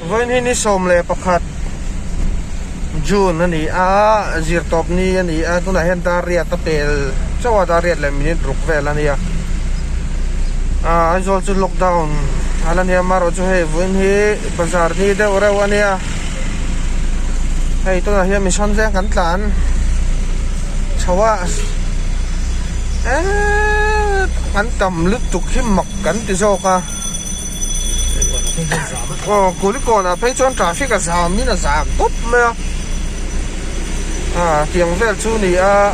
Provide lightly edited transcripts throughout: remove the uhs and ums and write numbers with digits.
Vawiin hi ni 11 June a ni a, zirtawp ni a ni a, tunah hian dar riat a pel chauh a, dar riat leh minute ruk vel a nia. Aaa Aizawl chu lockdown a la nia amaherawh chu hei vawiin hi bazar ni deuh reuh a nia. Hei tunah hian mission veng kan tlan chho a, eeee an tam lutuk hi mak kan ti zawk a. Aw Kulikawn ah phei chuan traffic a zam in a zam tawp mai a ah tiang vel chu ni a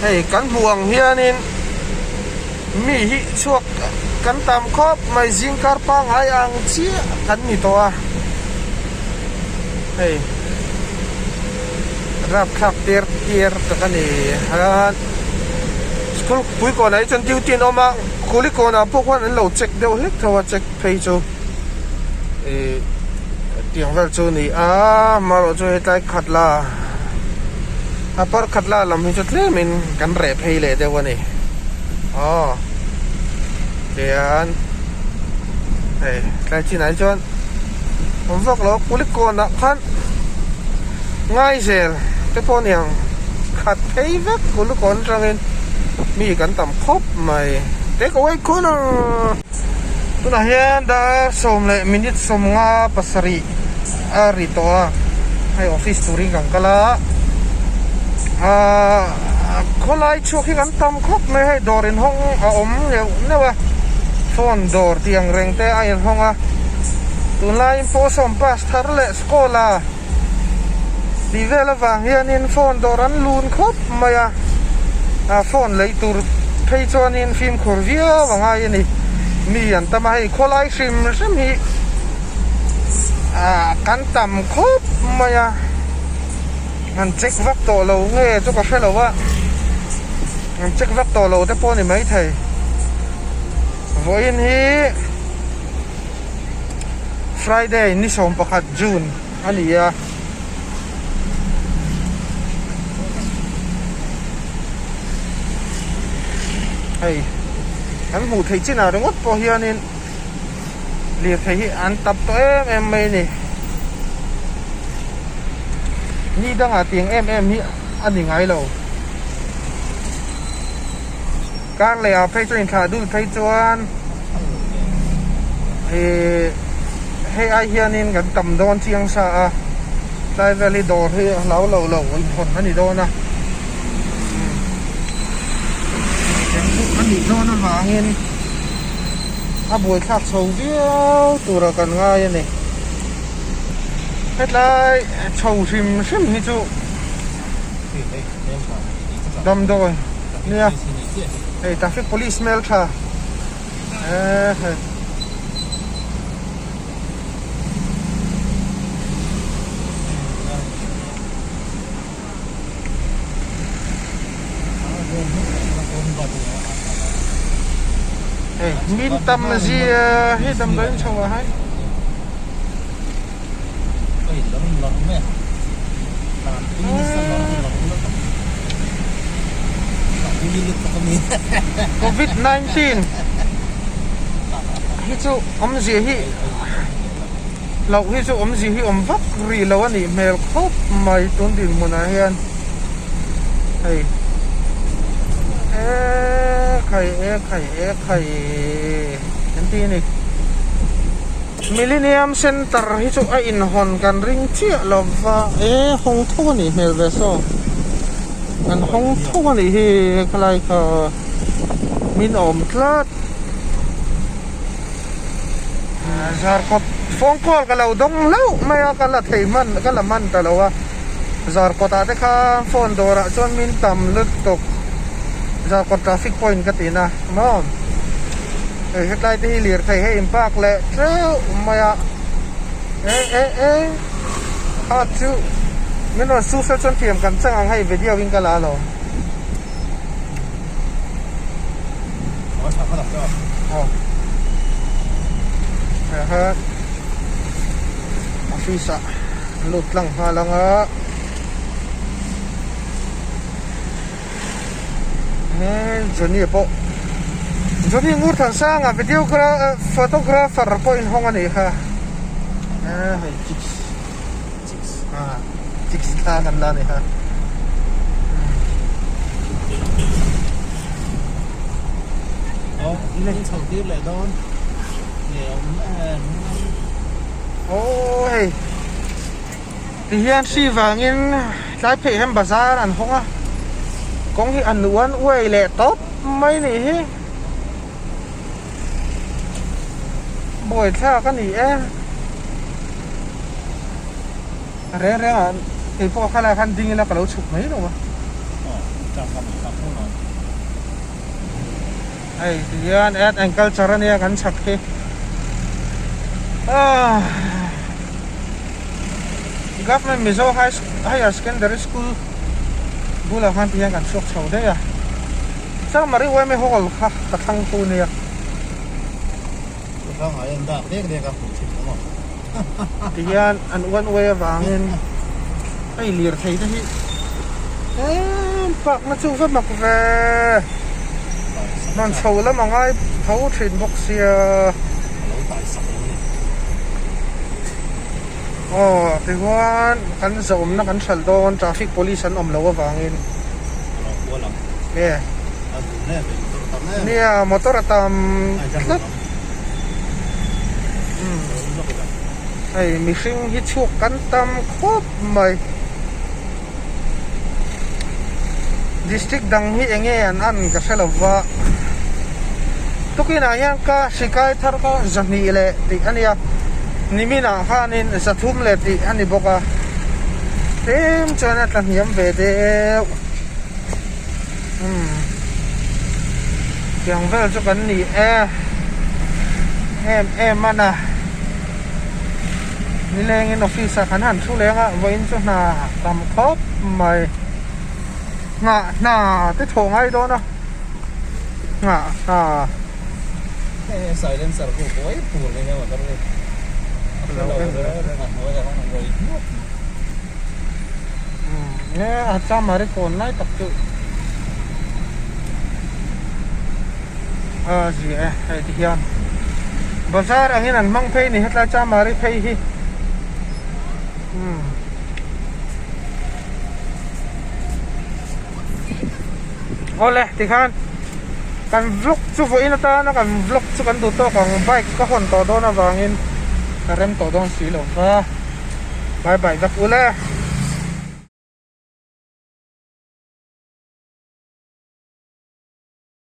hei kan hmuh ang hianin mi hi chhuak kan tam khawp mai zing kar pangngai ang chiah kan ni tawh a hei rapthlak tir tir tak a ni a school puikawn ah hi chuan duty an awm a. Kulikawnah pawh khuan an lo check deuh hlek tho a check phei chu ih tiang vel chu a ni a amaherawh chu hetlai khat la a par khat la lam hi chu tlemin kan reh phei leh deuh a ni aw tian hei tlai chinah hi chuan awm vak lo kulikawnah khan ngaizel te pawh a ni ang khat phei vek kulikawn atangin. Mi kan tam khawp mai take away corner tunah hian dar sawm leh minute sawmnga pasarih a ri tawh a hei office turin kan kal a ahh khawlai chhuak hi kan tam khawp mai hei dawr inhawng a awm neuh neuh a phone dawr tih ang reng te a inhawng a tunlaiin pawh sawm pass thar leh school a. Tih vel avang hianin phone dawr an lun khawp mai a, ah phone lei tur phei chuanin fimkhur viau a ngai a ni. Mi an tam a, hei khawlai hrim hrim hi ah kan tam khawp mai a, an check vak tawh lo nge chu ka hre lo a, an check vak tawh lo te pawh a ni maithei. Vawiin hi. Friday ni 11 June a ni a. Hei kan hmuh theih chinah ringawt pawh hianin lirthei hi an tap tawh em em mai a ni. Ni dangah tiang em em hi a ni ngai lo. Kar leh ah phei chuan inthlah dul phei chuan ih hei ai hianin kan tam dawn chiang sa a tlai vel hi dawr hi a hlau lo lo inhawn a ni dawn a a nih dawn avangin a buaithlak chho viau tura kan ngai a ni hetlai chho hrim hrim hi chu. Damdawi nia hei traffic police hmel tha eee hei. Hei min tam zia hi damdawiin chho ah hai. Covid 19 hi chu awmzia hi loh hi chu awmzia hi awm vak rih lo a nih hmel khawp mai tun dinhmunah hian hei ekhai ekhai ekhai an ti a ni. Millennium Centre hi chu a inhawn kan ring chiah lo va, e hawng tho a nih hmel ve saw, an hawng tho a nih hi khalai kha min awm tlat. Zarkawt phone call ka lo dawng hlauh mai a, ka la thei hman ka la hman ta lo a, Zarkawt ah te kha phone dawrah chuan min tam lutuk Zarkawt traffic point ka tih na maw. Hei hetlai te hi lirthei hei in park leh teuh mai a e e e kha chu min rawn su fel chuan thiam kan chang ang hei video in ka la alawm aw hehe office ah lut tlang nghal ang a. He Johnny pawh Johnny Ngurthansanga video photographer pawh inhawng a nih kha. Hei chicks chicks ah chicks thla kan la a nih kha. Aw in chho tir leh dawn nge awm em. Aw hei tihian hri vangin tlai phei hian bazar an hawng a kawng hi an uan uai leh tawp mai nih hi buaithlak a ni e a reng reng ah keipawh khalai khan ding ila ka lo chhuk mai lo a hei tihian art and culture ania kan chhak hi ah government mizo high higher secondary school bulah khan tihian kan chhuak chho daih a Changmari yma hall kha ka thlang pu nia. Tihian an one way avangin hei lirthei te hi tlem park na chu va mak ve hman chho lam a ngai tho thin bawk sia aw tichuan kan zawmna kan hralh dawn traffic police an awm loh avangin nia motor a tam tlat. Hei mihring hi chhuak kan tam khawp mai district dang hi eng nge an an ka hre lo va tukin ah hian ka hri kai thar kha zahnih leh tih a nia nimin ah khanin zathum leh tih a ni bawk a tlem chuan a tla hniam ve deuh umm tiang vel chu kan ni e em em a na nilengin office ah kan han thu leng a vawiin chu hna tam khawp mai nghah hna te thawh ngai dawn a nghah hna silencer khu buai tur ni emaw tar Nge a chamari kawn lai tak chu a zia e hei ti hian bazar angin an hmang phei ni hetlai chamari phei hi umm awle tikhan kan vlog chu vawiin atana kan vlog chu kan duh tawk ang bike ka hawn tawh dawn avangin ka rem tawh dawn si lo va bye bye vek ule.